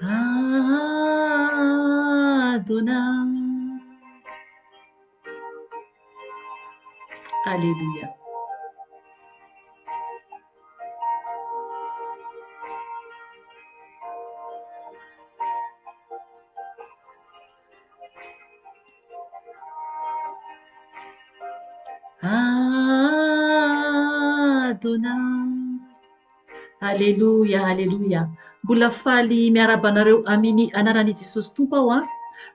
Adonai. Aleloia. Adonai. Aleloia, aleloia. Mbola faly miarahaba anareo amin'ny anaran'i Jesosy Tompo aho an.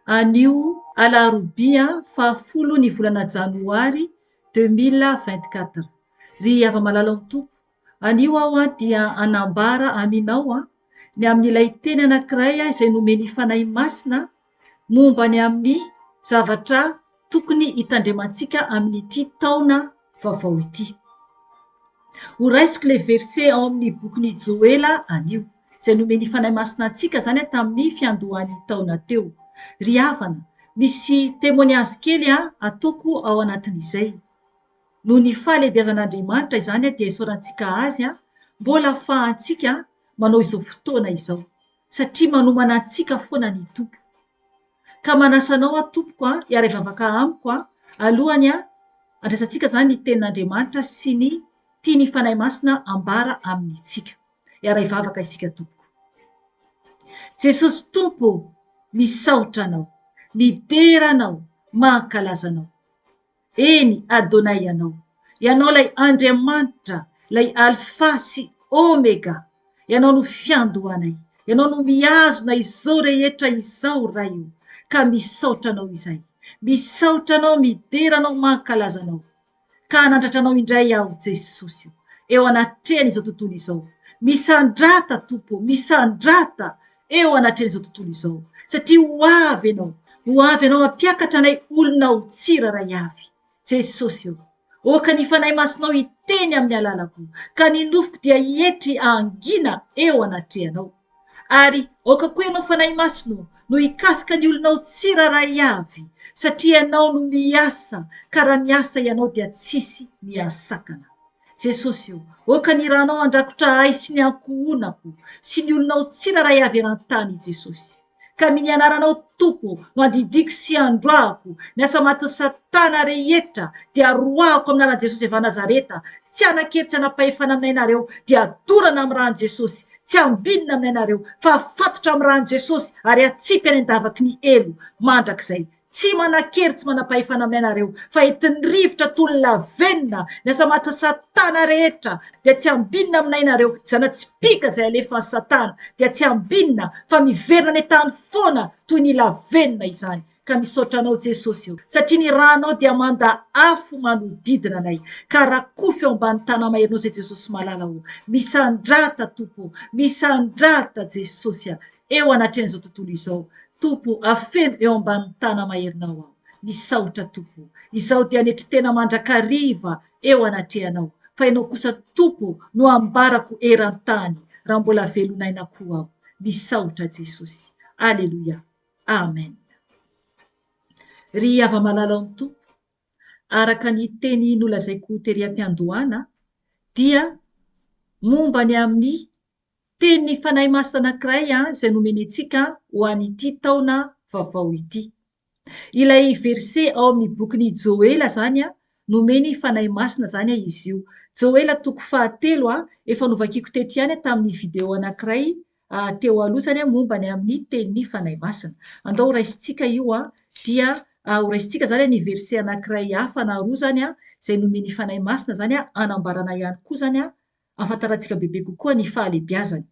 Anio alarobia fahafolo ny volana janoary 2024. Ry hava-malala ao Tompo, anio aho dia hanambara aminao ny amin'ilay teny anankiray izay nomen'ny Fanahy Masina momba ny amin'ny zavatra tokony hitandremantsika amin'ity taona vaovao ity. Ho raisiko ilay verset ao amin'ny bokin'i Joela anio, izay nomen'ny Fanahy Masina antsika izany tamin'ny fiandohan'ny taona teo. Ry havana, misy témoignage kely ataoko ao anatin'izay. Noho ny fahalehibiazan'Andriamanitra izany dia isaorantsika Azy mbola afahantsika manao izao fotoana izao. Satria manomana antsika foana ny Tompo. Ka manasa anao aho tompoko a, hiara-hivavaka amiko a, alohany a, andraisantsika izany ny tenin'Andriamanitra sy ny tian'ny Fanahy Masina ambara amintsika. Hiara-hivavaka isika tompoko. Jesosy Tompo ô, misaotra Anao, midera Anao, mankalaza Anao. Eny, Adonai Ianao. Ianao ilay Andriamanitra, ilay Alfa sy Omega. Ianao no fiandohanay. Ianao no mihazona izao rehetra izao, Ray o. Ka misaotra Anao izahay. Misaotra Anao, midera Anao, mankalaza Anao. Ka hanandratra Anao indray aho, Jesosy o, eo anatrehan'izao tontolo izao. Misandrata, Tompo o, misandrata eo anatrehan'izao tontolo izao, satria ho avy Ianao, ho avy Ianao hampiakatra anay olonao tsirairay avy. Jesosy ô, aoka ny Fanahy Masinao hiteny amin'ny alalako, ka ny nofoko dia hietry hangina eo anatrehanao. Ary aoka koa Ianao Fanahy Masina ô, no hikasika ny olonao tsirairay avy, satria Ianao no miasa, ka raha miasa Ianao dia tsisy mihasakana. Jesosy ô, aoka ny ranao handrakotra ahy sy ny ankohonako sy ny olonao tsirairay avy eran-tany Jesosy. Ka amin'ny anaranao Tompo no andidiako sy androahako ny asa matin'i satana rehetra dia roahako amin'ny anaran'i Jesosy avy Nazareta, tsy hanan-kery tsy hanam-pahefana aminay nareo dia dorana amin'ny ran'i Jesosy, tsy ambinina aminay nareo fa afatotra amin'ny ran'i Jesosy ary atsipy any an-davaky ny helo mandrakizay. Tsy manan-kery tsy manam-pahefana aminay nareo, fa entin'ny rivotra toy ny lavenona, ny asa matin'i satana rehetra, dia tsy ambinina aminay nareo, zana-tsipìka izay alefan'i satana, dia tsy ambinina, fa miverina any an-tany foana toy ny lavenona izany. Ka misaotra anao Jesosy o, satria ny rànao dia manda afo manodidina anay, ka rakofy eo ambany tana-maherinao izay Jesosy malala o, misandrata Tompo o, misandrata Jesosy a, eo anatrehan'izao tontolo izao. Tompo o, afeno eo ambanin'ny tana-maherinao aho. Misaotra Tompo o. Izaho dia hanetry tena mandrakariva eo anatrehanao, fa Ianao kosa Tompo o no ambarako eran-tany raha mbola velon'aina koa aho. Misaotra Jesosy. Aleloia. Amen. Ry hava-malala ao amin'ny Tompo, araka ny teny nolazaiko tery am-piandohana, dia momba ny amin'ny Tenin'ny Fanahy Masina anankiray izay nomeny antsika ho an'ity taona vaovao ity. Ilay verset ao amin'ny bokin'i Joela izany, nomeny Fanahy Masina izany izy io. Joela toko fahatelo, efa novakiko teto ihany tamin'ny video anankiray teo aloha izany momba ny amin'ny tenin'ny Fanahy Masina. Andao horaisintsika io dia horaisintsika izany ny verset anankiray hafa na roa izany izay nomen'ny Fanahy Masina izany hanambarana ihany koa izany ahafantarantsika bebe kokoa ny fahalehibiazany.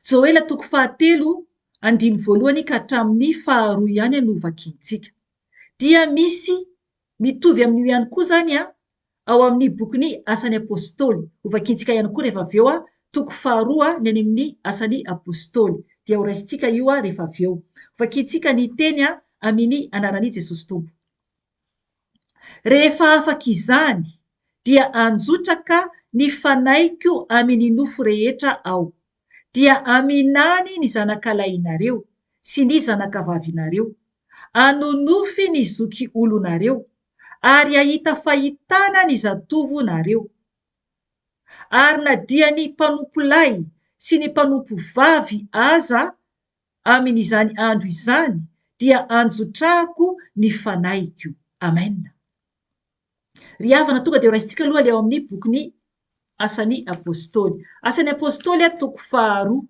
Joela toko fahatelo andininy voalohany ka hatramin'ny faharoa ihany no vakintsika. Dia misy mitovy amin'io ihany koa izany ao amin'ny bokin'ny Asan'ny Apostoly. Hovakintsika ihany koa rehefa avy eo toko faharoa ny any amin'ny Asan'ny Apostoly. Dia horaisintsika io rehefa avy eo. Hovakintsika ny teny amin'ny anaran'i Jesosy Tompo. Rehefa afaka izany, dia hanjotraka ny Fanahiko amin' ny nofo rehetra Aho, dia haminany ny zanakalahinareo sy ny zanakavavinareo, hanonofy ny zokiolonareo, ary hahita fahitana ny zatovonareo. Ary na dia ny mpanompolahy sy ny mpanompo vavy aza amin' izany andro izany dia anjotrahako ny Fanahiko. Amen. Ry havana, tonga dia horaisintsika aloha ilay ao amin'ny bokin'ny Asan'ny Apostoly. Asan'ny Apostoly toko faharoa,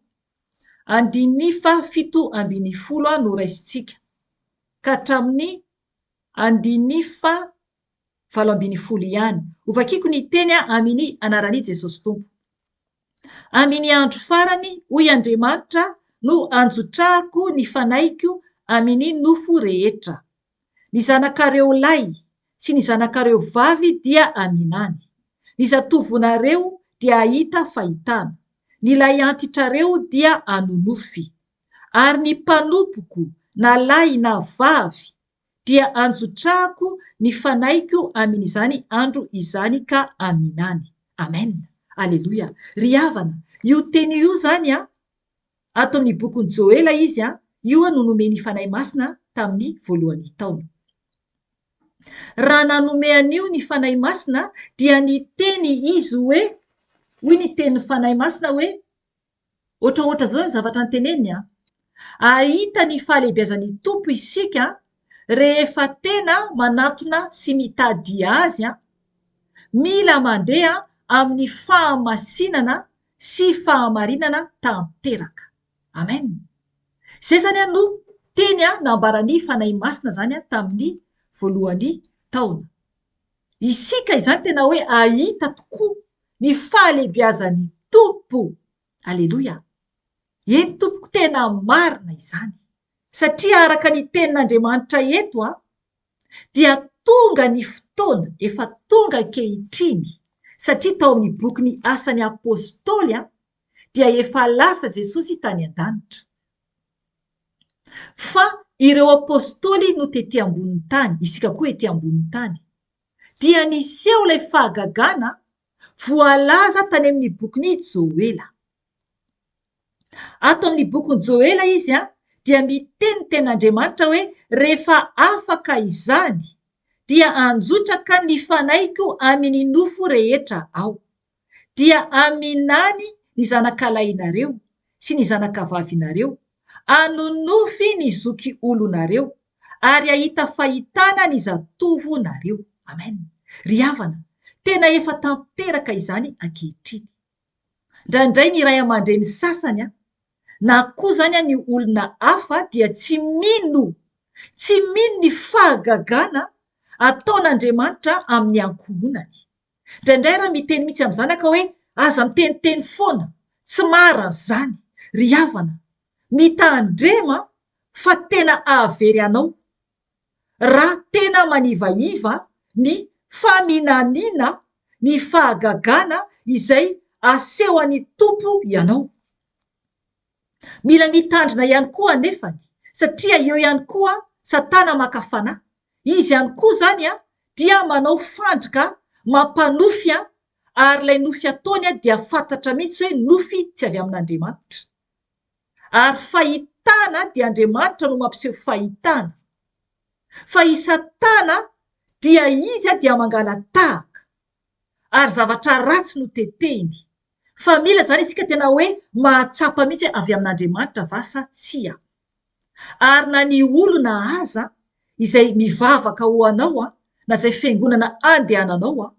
andininy faha 17 no raisintsika, ka hatramin'ny andininy faha 18 ihany. Hovakiko ny teny amin'ny anaran'i Jesosy Tompo. Amin'ny andro farany, hoy Andriamanitra, no anjotrahako ny Fanahiko amin'ny nofo rehetra. Ny zanakareo lahy sy ny zanakareo vavy dia haminany. Ny zatovonareo dia hahita fahitana. Ny lahiantitrareo dia hanonofy. Ary ny mpanompoko, na lahy na vavy, dia anjotrahako ny Fanahiko amin' izany andro izany ka haminany. Amen! Aleloia! Ry havana, io teny io izany an, ato amin'ny bokin'i Joela izy an, io no nomen'ny Fanahy Masina tamin'ny voalohan'ny taona. Raha nanome an'io ny Fanahy Masina dia niteny Izy hoe, hoy ny tenin'ny Fanahy Masina hoe, Ohatraohatra zao ny zavatra noteneniny an! Hahita ny fahalehibiazan'ny Tompo isika rehefa tena manatona sy mitady Azy an! Mila mandeha amin'ny fahamasinana sy fahamarinana tanteraka. Amen! Izay izany no teny nambaran'ny Fanahy Masina izany tamin'ny voalohan'ny taona. Isika izany tena hoe hahita tokoa ny fahalehibiazan'ny Tompo. Aleloia! Eny tompoko tena marina izany. Satria araka ny tenin'Andriamanitra eto dia tonga ny fotoana, efa tonga ankehitriny, satria tao amin'ny bokin'ny Asan'ny Apostoly dia efa lasa Jesosy tany an-danitra. Fa ireo Apostoly no tety ambonin'ny tany, isika koa ety ambonin'ny tany. Dia niseho ilay fahagagana voalaza tany amin'ny bokin'i Joela. Ato amin'ny bokin'i Joela izy dia miteny ny tenin'Andriamanitra hoe rehefa afaka izany dia hanjotraka ny fanahiko amin'ny nofo rehetra aho. Dia haminany ny zanakalahinareo sy ny zanakavavinareo, hanonofy ny zokiolonareo, ary hahita fahitana ny zatovonareo. Amen. Ry havana, tena efa tanteraka izany ankehitriny. Indraindray ny ray aman-dreny sasany na koa izany ny olona hafa dia tsy mino, tsy mino ny fahagagana ataon'Andriamanitra amin'ny ankohonany. Indraindray raha miteny mihitsy amin'ny zanaka hoe aza miteniteny foana, tsy marina izany. Ry havana, mitandrema fa tena hahavery anao raha tena manivaiva ny faminaniana, ny fahagagana izay asehon'ny Tompo ianao. Mila mitandrina ihany koa anefany satria eo ihany koa satana maka fanahy. Izy ihany koa izany dia manao fandrika mampanofy ary ilay nofy ataony dia fantatra mihitsy hoe nofy tsy avy amin'Andriamanitra. Ary fahitana dia Andriamanitra no mampiseho fahitana. Fa i satana dia izy dia mangala-tahaka ary zavatra ratsy no tetehiny. Fa mila izany isika tena hoe mahatsapa mihitsy hoe avy amin'Andriamanitra va sa tsia. Ary na ny olona aza izay mivavaka ho anao na izay fiangonana andehananao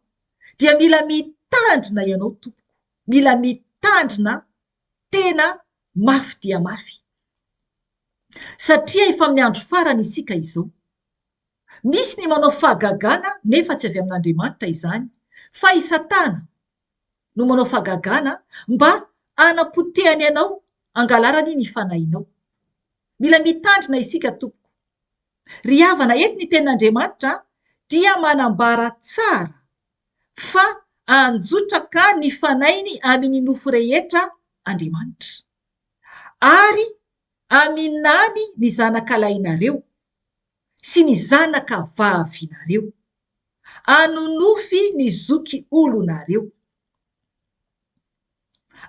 dia mila mitandrina ianao tompoko, mila mitandrina tena mafy dia mafy. Satria efa amin'ny andro farany isika izao. Misy ny manao fahagagana nefa tsy avy amin'Andriamanitra izany fa i Satana no manao fahagagana mba hanapotehany anao hangalarany ny fanahinao. Mila mitandrina isika tompoko. Ry havana eto ny tenin'Andriamanitra dia manambara tsara fa hanjotraka ny fanahiny amin'ny nofo rehetra Andriamanitra. Ary haminany ny zanakalahinareo sy ny zanaka vavinareo. Hanonofy ny zoky olonareo.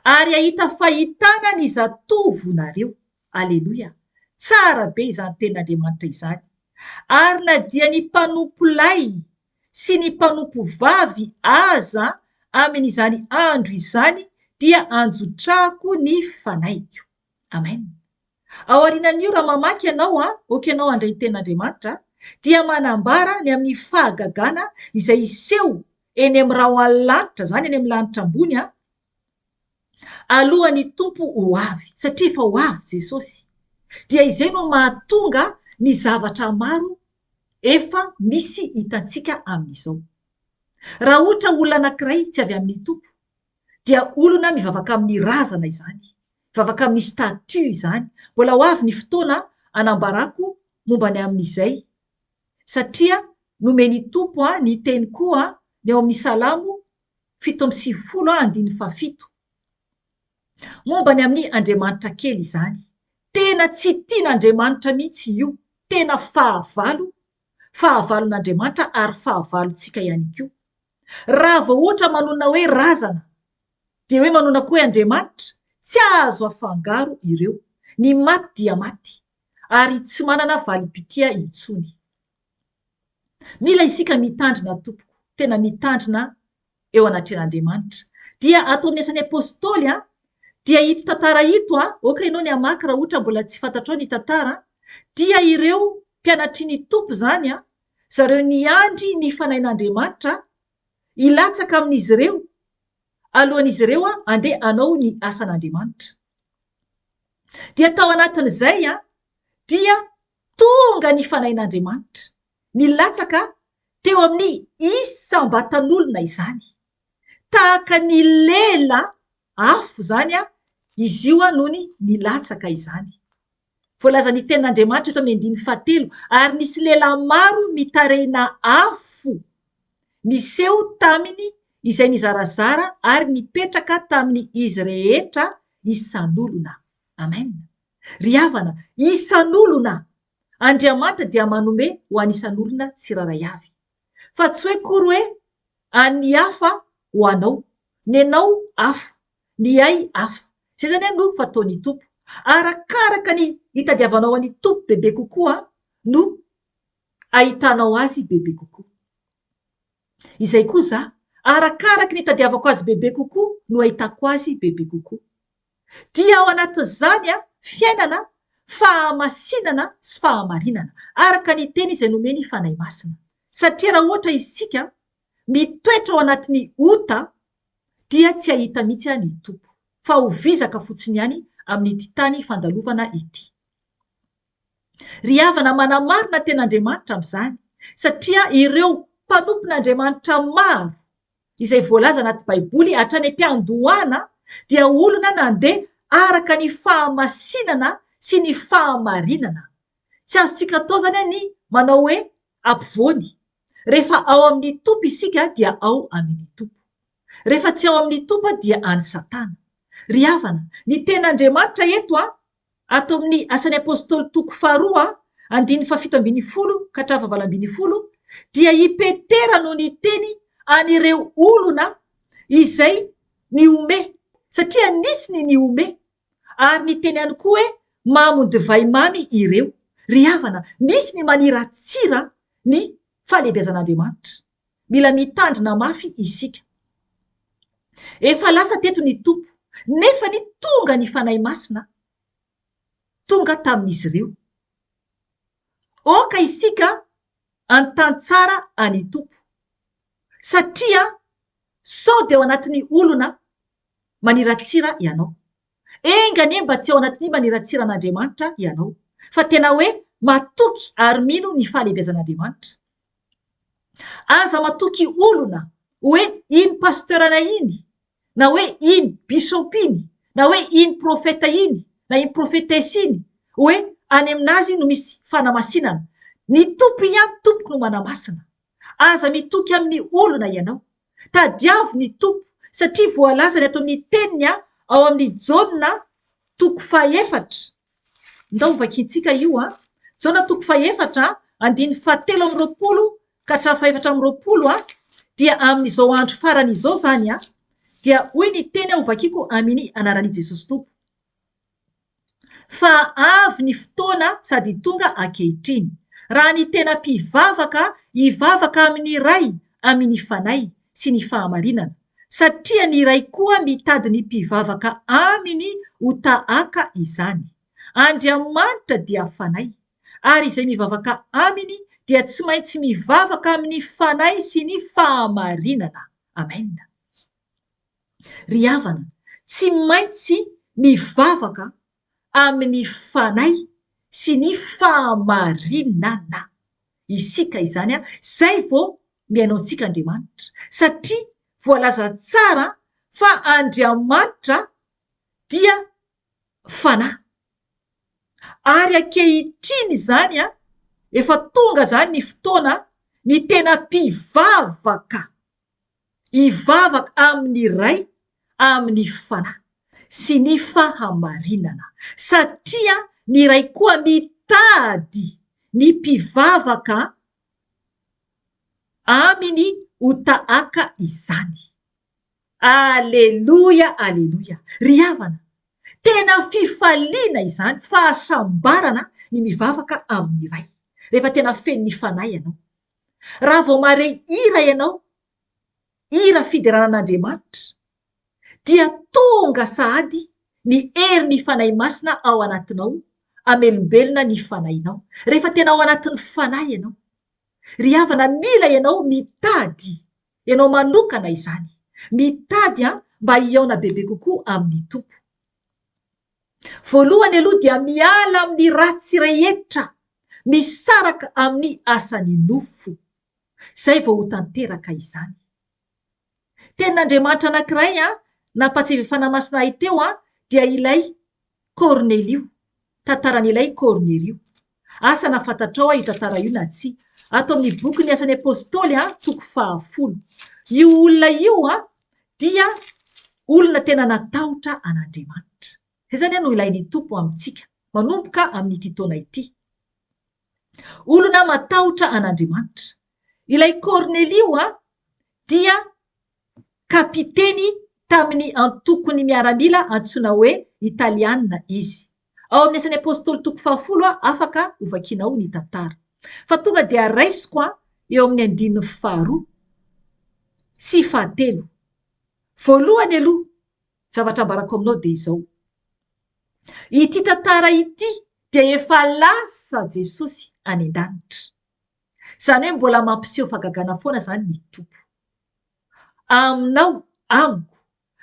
Ary hahita fahitana ny zatovonareo. Aleloia! Tsara be izany tenin'Andriamanitra izany. Ary na dia ny mpanompo lahy sy ny mpanompo vavy aza amin'izany andro izany. dia anjotrahako ny Fanahiko. Amen. Ao aorianan'io raha mamaky ianao an, ok ianao handray ny tenin'Andriamanitra, dia manambara ny amin'ny fahagagana izay hiseho eny amin'ny rahon'ny lanitra, izany eny amin'ny lanitra ambony an, alohan'ny Tompo ho avy, satria efa ho avy Jesosy. Dia izay no mahatonga ny zavatra maro efa misy hitantsika amin'izao. Raha ohatra olona anankiray tsy avy amin'ny Tompo, dia olona mivavaka amin'ny razana izany, mivavaka amin'ny statue izany. Mbola ho avy ny fotoana hanambarako momba ny amin'izay, satria nomen'ny Tompo ny teny koa ny ao amin'ny Salamo 97 andininy fahafito. Momba ny amin'ny Andriamanitra kely izany. Tena tsy tian'Andriamanitra mihitsy io, tena fahavalo, fahavalon'Andriamanitra ary fahavalontsika ihany koa. Raha vao ohatra manonona hoe razana dia hoe manonona koa hoe Andriamanitra, tsy azo afangaro ireo. Ny maty dia maty ary tsy manana valim-pitia intsony. Mila isika mitandrina tompoko, tena mitandrina eo anatrehan'Andriamanitra. Dia ato amin'ny Asan'ny Apostoly dia ito tantara ito, aoka ianao ny hamaky raha ohatra mbola tsy fantatrao ny tantara, dia ireo mpianatry ny Tompo izany, zareo niandry ny Fanahin'Andriamanitra hilatsaka amin'izy ireo alohan'izy ireo handeha hanao ny asan'Andriamanitra. Dia tao anatin'izay dia tonga ny Fanahin'Andriamanitra nilatsaka teo amin'ny isam-batan'olona izany. Tahaka ny lela afo izany izy io nony nilatsaka izany. Voalazan'ny Tenin'Andriamanitra eto amin'ny andininy fahatelo, ary nisy lehilahy maro mitarehina afo niseho taminy izay nizarazara ary nipetraka tamin' izy rehetra isan'olona. Amen. Ry havana, isan'olona! Andriamanitra dia manome ho an'isan'olona tsirairay avy. Fa tsy hoe akory hoe an'ny hafa ho anao. Nenao hafa. Ny ahy hafa. Izay izany no fataon'ny Tompo. Arakaraka ny hitadiavanao an'ny Tompo bebe kokoa no ahitanao Azy bebe kokoa. Izay koa za, arakaraka ny hitadiavako Azy bebe kokoa no ahitako Azy bebe kokoa. Dia ao anatin'izany fiainana fahamasinana sy fahamarinana, araka ny teny izay nomen'ny Fanahy Masina. Satria raha ohatra isika mitoetra ao anatin'ny ota dia tsy hahita mihitsy ny Tompo, fa ho vizaka fotsiny ihany amin'ity tany fandalovana ity. Ry havana, manamarina tena Andriamanitra amin'izany, satria ireo mpanompon'Andriamanitra maro izay voalaza anaty Baiboly hatrany am-piandohana dia olona nandeha araka ny fahamasinana sy ny fahamarinana. Tsy azontsika atao izany ny manao hoe ampovoany. Rehefa ao amin'ny Tompo isika dia ao amin'ny Tompo. Rehefa tsy ao amin'ny Tompo dia any Satana. Ry havana, ny tenin'Andriamanitra eto an, ato amin'ny Asan'ny Apostoly toko faharoa, andininy fahafito ambinifolo ka hatramin'ny fahavalo ambinifolo, dia i Petera no niteny an'ireo olona izay nihomehy, satria nisy ny nihomehy, ary niteny ihany koa hoe mamon-divay mamy ireo. Ry havana, misy ny maniratsira ny fahalehibeazan'Andriamanitra. Mila mitandrina mafy isika. Efa lasa teto ny Tompo, nefa ny tonga ny Fanahy Masina tonga tamin'izy ireo. Aoka isika hanontany tsara an'i Tompo, satria sao dia ao anatin'ny olona maniratsira ianao. Enga anie mba tsy ao anatin'ny maniratsira an'Andriamanitra ianao, fa tena hoe matoky ary mino ny fahalehibeazan'Andriamanitra. Aza matoky olona hoe iny pasteur-nay iny, na hoe iny bishop iny, na hoe iny profeta iny, na iny prophetesse iny, hoe any aminazy no misy fanamasinana. Ny Tompo ihany tompoko no manamasina. Aza mitoky amin'ny olona ianao. Tadiavo ny Tompo, satria voalazany ato amin'ny Teniny ao amin'ny Jaona toko fahefatra. Ndao hovakintsika io an. Jaona toko fahefatra, andininy fahatelo amby 20 ka hatramin'ny fahefatra amby 20 an, dia amin'izao andro farany izao izany an, dia hoy ny teny hovakiko amin'ny anaran'i Jesosy Tompo. Fa avy ny fotoana sady tonga ankehitriny, raha ny tena mpivavaka hivavaka amin'ny Ray amin'ny Fanahy sy ny fahamarinana, satria ny Ray koa mitady ny mpivavaka Aminy ho tahaka izany. Andriamanitra dia Fanahy, ary izay mivavaka Aminy dia tsy maintsy mivavaka amin'ny Fanahy sy ny fahamarinana. Amen. Ry havana, tsy maintsy mivavaka amin'ny Fanahy sy ny fahamarinana isika izany, izay vao mihaino antsika Andriamanitra, satria voalaza tsara fa Andriamanitra dia Fanahy. Ary ankehitriny izany, efa tonga izany ny fotoana ny tena mpivavaka hivavaka amin'ny Ray amin'ny Fanahy sy ny fahamarinana, satria ny Ray koa mitady ny mpivavaka aminy ho tahaka izany. Aleloia, aleloia! Ry havana, tena fifaliana izany, fahasambarana ny mivavaka amin'ny Ray, rehefa tena feno ny Fanahy ianao. Raha vao mahare hira ianao, hira fiderana an'Andriamanitra, dia tonga sahady ny herin'ny Fanahy Masina ao anatinao, hamelombelona ny fanahinao. Rehefa tena ao anatin'ny Fanahy ianao. Ry havana, mila ianao mitady Ianao manokana izany. Mitady an mba hihaona bebe kokoa amin'ny Tompo. Voalohany aloha dia miala amin'ny ratsy rehetra, misaraka amin'ny asan'ny nofo. Izay vao ho tanteraka izany. Tenin'Andriamanitra anankiray an, nampatsiahy Fanahy Masina ahy teo an, dia ilay Kornelio, tantaran'ilay Kornelio. Asa na fantatrao io tantara io na tsia. Ato amin'ny bokin'ny Asan'ny Apostoly, toko fahafolo. Io olona io dia olona tena natahotra an'Andriamanitra. Izay izany no ilain'ny Tompo amintsika, manomboka amin'ity taona ity. Olona matahotra an'Andriamanitra. Ilay Kornelio dia kapiteny tamin'ny antokon'ny miaramila antsoina hoe Italiana izy. Ao amin'ny Asan'ny Apostoly toko fahafolo afaka hovakianao ny tantara. Fa tonga dia raisiko eo amin'ny andininy faharoa sy fahatelo. Voalohany aloha, zavatra ambarako aminao dia izao. Ity tantara ity dia efa lasa Jesosy any an-danitra. Izany hoe mbola mampiseho fahagagana foana izany ny Tompo. Aminao, amiko.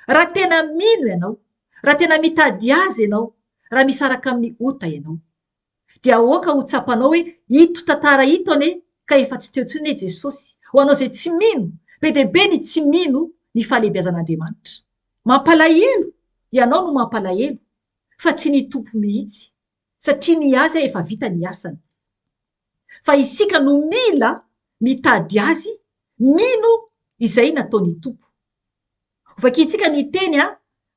Raha tena mino ianao, raha tena mitady Azy ianao, raha misaraka amin'ny ota ianao. Dia aoka ho tsapanao hoe ito tantara ito anie ka efa tsy teo intsony anie Jesosy. Ho anao izay tsy mino, be dia be ny tsy mino ny fahalehibiazan'Andriamanitra. Mampalahelo, ianao no mampalahelo, fa tsy ny Tompo mihitsy, satria ny Azy efa vita ny asany. Fa isika no mila mitady Azy, mino izay nataon'ny Tompo. Hovakintsika ny teny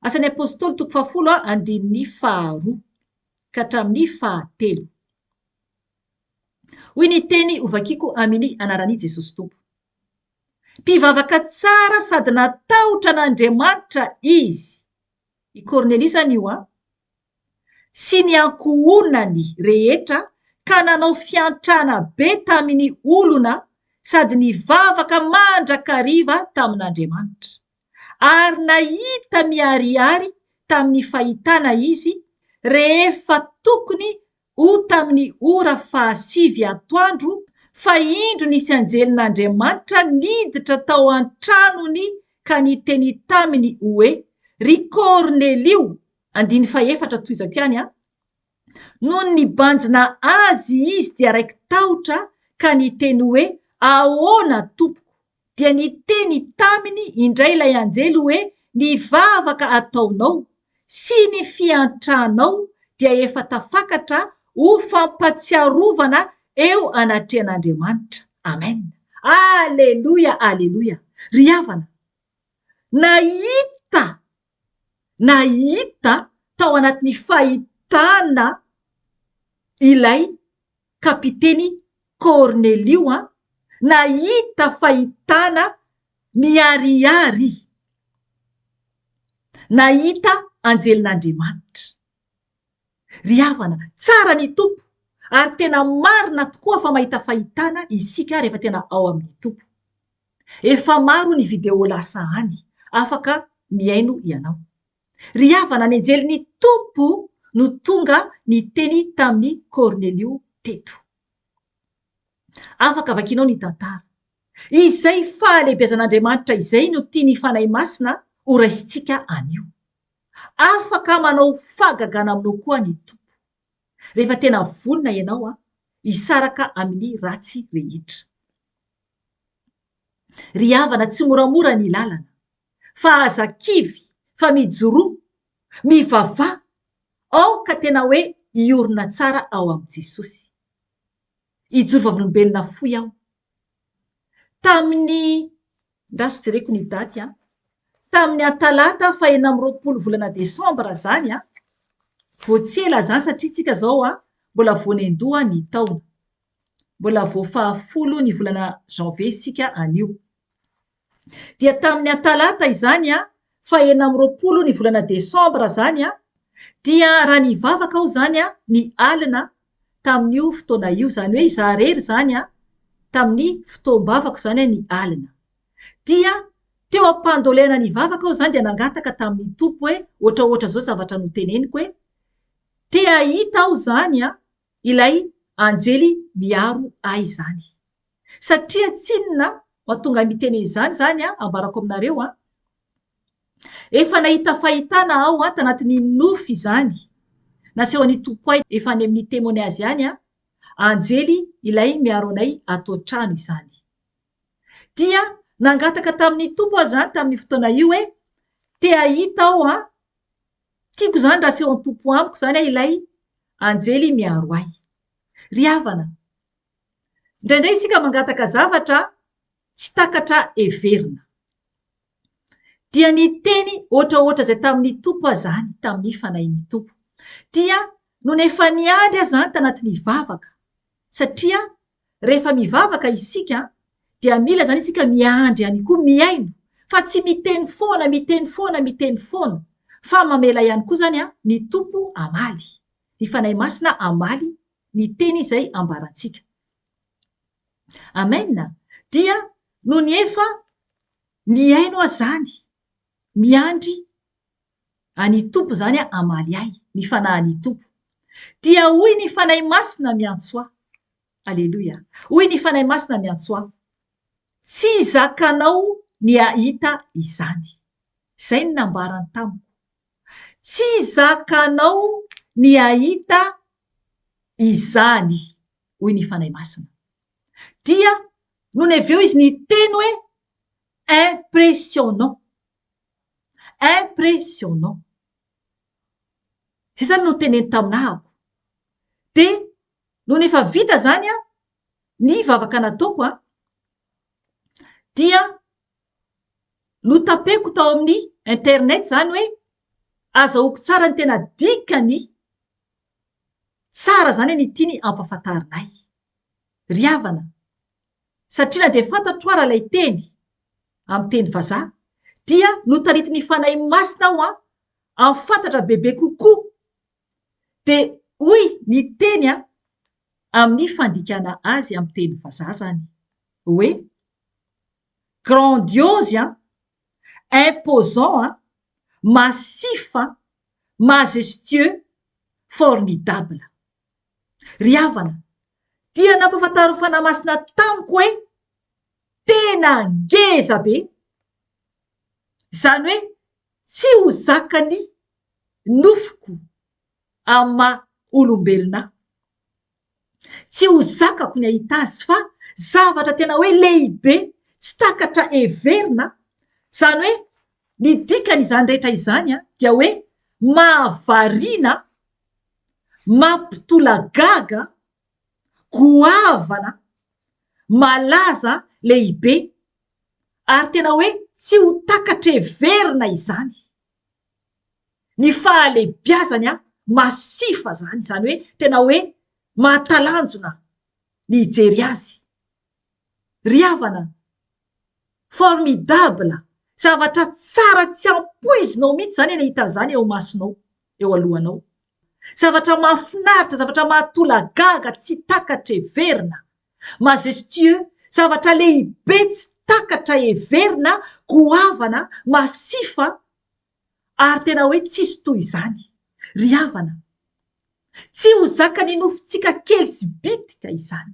Asan'ny Apostoly toko fahafolo andininy faharoa ka hatramin'ny fahatelo. Hoy ny teny hovakiko amin'ny anaran'i Jesosy Tompo. Mpivavaka tsara sady natahotra an'Andriamanitra izy. I Kornelio izany io an! Sy ny ankohonany rehetra ka nanao fiantrana be tamin'ny olona sady nivavaka mandrakariva tamin'Andriamanitra. Ary nahita miharihary tamin'ny fahitana izy rehefa tokony ho tamin'ny ora fahasivy atoandro, fa indro nisy anjelin'Andriamanitra niditra tao an-tranony ka niteny taminy hoe, Ry Kornelio! Andininy fahefatra tohizako ihany an! Nony nibanjina azy izy dia raiki-tahotra ka niteny hoe, Ahoana, tompoko? Dia niteny taminy indray ilay anjely hoe, Ny vavaka ataonao sy ny fiantranao dia efa tafakatra ho fampatsiarovana eo anatrehan'Andriamanitra. Amen! Aleloia! Aleloia! Ry havana, nahita, nahita tao anatin'ny fahitana ilay kapiteny Kornelio an, nahita fahitana miharihary, nahita anjelin'Andriamanitra. Ry havana, tsara ny Tompo ary tena marina tokoa fa mahita fahitana isika rehefa tena ao amin'ny Tompo. Efa maro ny video lasa any. Afaka mihaino ianao. Ry havana, ny anjelin'ny Tompo no tonga niteny tamin'i Kornelio teto. Afaka vakinao ny tantara. Izay fahalehibiazan'Andriamanitra izay no tian'ny Fanahy Masina ho raisintsika anio. Afaka manao fahagagana aminao koa ny Tompo. Rehefa tena vonona ianao hisaraka amin'ny ratsy rehetra. Ry havana tsy moramora ny lalana fa aza kivy fa mijoroa, mivavaha, aoka tena hoe hiorina tsara ao amin'i Jesosy. Hijoro vavolombelona fohy aho. Tamin'ny, ndraso jereko ny daty an, tamin'ny talata faha 26 volana desambra izany an, vao tsy ela izany satria tsika izao an, mbola vao nendoha ny taona. Mbola vao fahafolo ny volana janvier isika anio. Dia tamin'ny talata izany an, faha 26 ny volana desambra izany an, dia raha nivavaka aho izany an, ny alina tamin'io fotoana io, izany hoe izaho irery izany an, tamin'ny fotoam-bavako izany an, ny alina. Dia teo am-pandolehana nivavaka aho izany dia nangataka tamin'ny Tompo hoe, ohatraohatra izao zavatra noteneniko hoe, te hahita aho izany an, ilay anjely miaro ahy izany. Satria tsinona mahatonga ahy miteny an'izany izany an, ambarako aminareo an, efa nahita fahitana aho an, tanatin'ny nofy izany, nasehon'ny Tompo ahy efa any amin'ny témoignage any an, anjely ilay miaro anay ato an-trano izany. Dia nangataka tamin'ny Tompo aho izany tamin'io fotoana io hoe, te hahita aho an, tiako izany raha asehon'ny Tompo amiko izany ilay anjely miaro ahy. Ry havana, Indraindray isika mangataka zavatra tsy takatra heverina. Dia niteny ohatraohatra izay tamin'ny Tompo aho izany, tamin'ny Fanahin'ny Tompo. Dia nony efa niandry aho izany tanatin'ny vavaka, satria rehefa mivavaka isika dia mila izany isika miandry ihany koa, mihaino, fa tsy miteny foana, miteny foana, miteny foana, fa mamela ihany koa izany ny Tompo hamaly, ny Fanahy Masina hamaly ny teny izay ambarantsika. Amen! Dia nony efa nihaino aho izany, miandry an'i Tompo izany aho hamaly ahy, ny Fanahin'i Tompo. Dia hoy ny Fanahy Masina miantso ahy. Aleloia! Hoy ny Fanahy Masina miantso ahy, Tsy zakanao ny hahita izany. Izay no nambarany tamiko. Tsy zakanao ny hahita izany, hoy ny Fanahy Masina. Dia nony avy eo izy niteny hoe impressionnant. Impressionnant. Izay izany no noteneny taminahako. Dia nony efa vita izany ny vavaka nataoko dia notapeko tao amin'ny internet izany hoe azahoako tsara ny tena dikany tsara izany ny tiany hampahafantarina ahy. Ry havana, satria na dia fantatro ara ilay teny amin'ny teny vazaha dia notaritin'ny Fanahy Masina aho hahafantatra bebe kokoa. Dia hoy ny teny amin'ny fandikana azy amin'ny teny vazaha izany hoe grandiose an, imposant an, massif an, majestueux, formidable. Ry havana, dia nampahafantarin'ny Fanahy Masina tamiko hoe tena ngeza be, izany hoe tsy ho zakan'ny nofoko amin'ny maha olombelona ahy. Tsy ho zakako ny hahita azy fa zavatra tena hoe lehibe tsy takatra heverina, izany hoe ny dikan'izany rehetra izany dia hoe mahavariana, mampitolagaga, goavana, malaza, lehibe ary tena hoe tsy ho takatra heverina izany. Ny fahalehibiazany masifa izany, izany hoe tena hoe mahatalanjona ny hijery azy. Ry havana, formidable, zavatra tsara tsy ampoizinao mihitsy izany ny hahita an'izany eo imasonao, eo alohanao. Zavatra mahafinaritra, zavatra mahatolagaga, tsy takatra heverina, majestueux, zavatra lehibe tsy. takatra heverina, goavana, masifa ary tena hoe tsisy toy izany. Ry havana, tsy ho zakan'ny nofontsika kely sy bitika izany.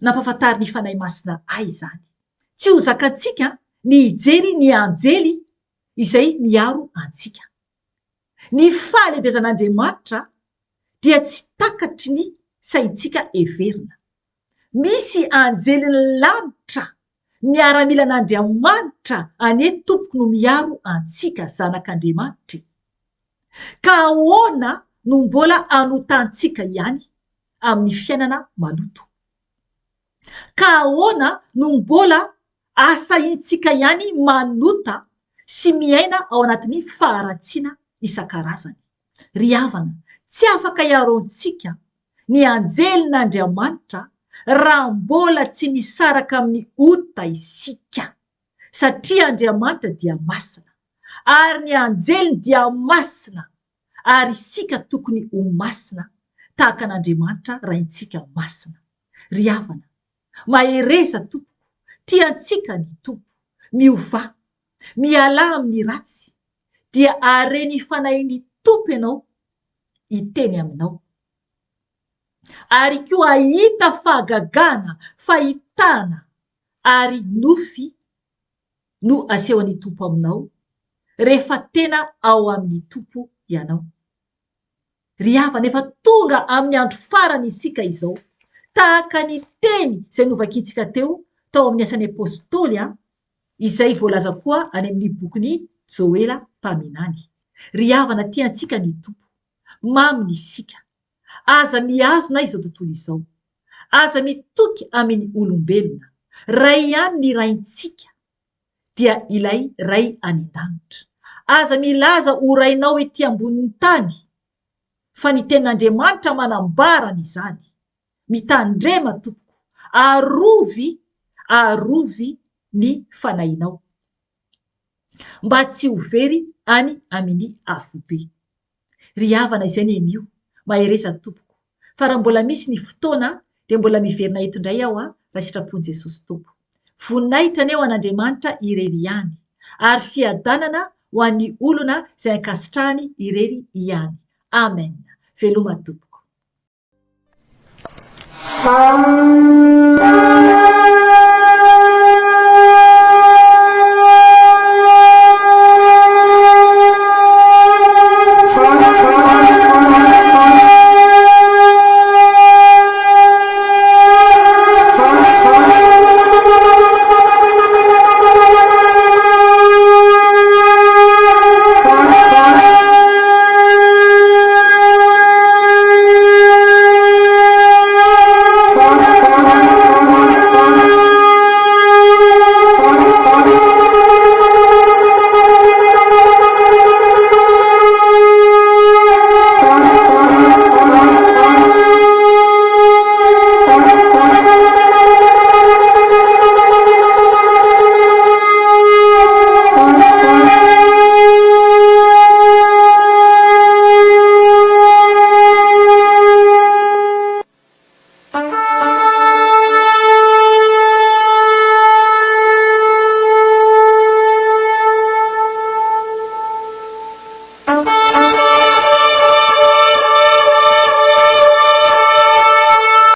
Nampahafantarin'ny Fanahy Masina ahy izany. Tsy ho zakantsika ny hijery ny anjely izay miaro antsika. Ny fahalehibiazan'Andriamanitra dia tsy takatry ny saintsika heverina. Misy anjelin'ny lanitra, miaramilan'Andriamanitra anie tompoko no miaro antsika zanak'Andriamanitra e! Ka ahoana no mbola hanotantsika ihany amin'ny fiainana maloto? Ka ahoana no mbola ahasahintsika ihany manota sy miaina ao anatin'ny faharatsiana isan-karazany? Ry havana, tsy afaka hiaro antsika ny anjelin'Andriamanitra raha mbola tsy misaraka amin'ny ota isika, satria Andriamanitra dia masina, ary ny anjeliny dia masina, ary isika tokony ho masina tahaka an'Andriamanitra Raintsika masina. Ry havana, mahereza tompoko, tia antsika ny Tompo, miovà, mialà amin'ny ratsy, dia hare ny Fanahin'ny Tompo ianao hiteny aminao. Ary koa hahita fahagagana, fahitana ary nofy no asehon'ny Tompo aminao rehefa tena ao amin'ny Tompo ianao. Ry havana, efa tonga amin'ny andro farany isika izao. Tahaka ny teny izay novakintsika teo tao amin'ny Asan'ny Apostoly, izay voalaza koa any amin'ny bokin'i Joela mpaminany. Ry havana, tiantsika ny Tompo. Maminy isika. Aza mihazona izao tontolo izao. Aza mitoky amin'ny olombelona. Ray ihany ny Raintsika. dia ilay Ray any an-danitra. Aza milaza ho rainao ety ambonin'ny tany, fa ny Tenin'Andriamanitra manambara an'izany. Mitandrema tompoko, arovy, arovy ny fanahinao, mba tsy ho very any amin'ny afobe. Ry havana izay ny anio, mahereza tompoko, fa raha mbola misy ny fotoana dia mbola miverina eto indray aho raha sitrapon'i Jesosy Tompo. Voninahitra anie ho an'Andriamanitra irery ihany, ary fiadanana ho an'ny olona izay ankasitrahany irery ihany. Amen. Veloma tompoko.